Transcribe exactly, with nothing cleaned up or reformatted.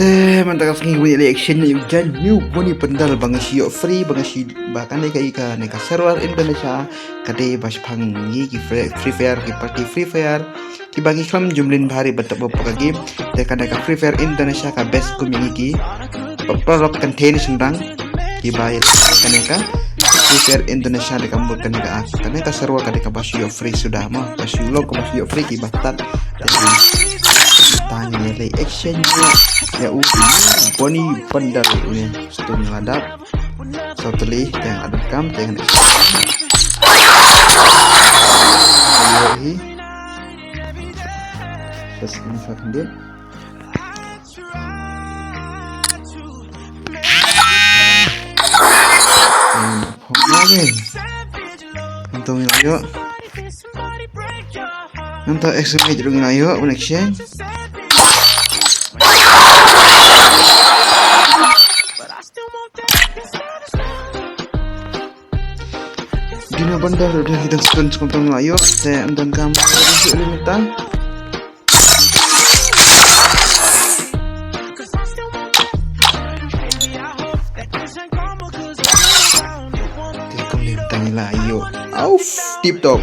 Eh, mynta ka sngi wan ïa leh action ïa u jaiñ new Bonnie Pandal ba nga shu ïoh free, ba nga shu, ba kane ka, kane ka server Indonesia ka dei ba shaphang ngi ki Free, Free Fire, ki party Free Fire, kiba ngi khlem ju mlien bha ruh ban tap hapoh ka game. Te kane ka Free Fire Indonesia ka best kum ïa ngi ki ba paralok kynthei ne shynrang, kiba ïa kane ka Free Fire Indonesia, dei ka mut kane ka, kane ka server ka dei kaba shu ïoh free suda mo, ba shu long kaba shu ïoh free kiba tad. Te tang ïa leh action ïa, ïa u Bonnie Pandal une. Sdang la dap. Sawtylli, te nga donkam, te nga ïoh hi. Just in fact, din. Nangta ngi la ïoh. Nangta X M H ruh ngi la ïoh, un exchange. Dina Bandar ruh dang stun skum tang la ïoh, te ym donkam ruh lim ta. Te kum lim ta ngi la ïoh. Auf, tip top.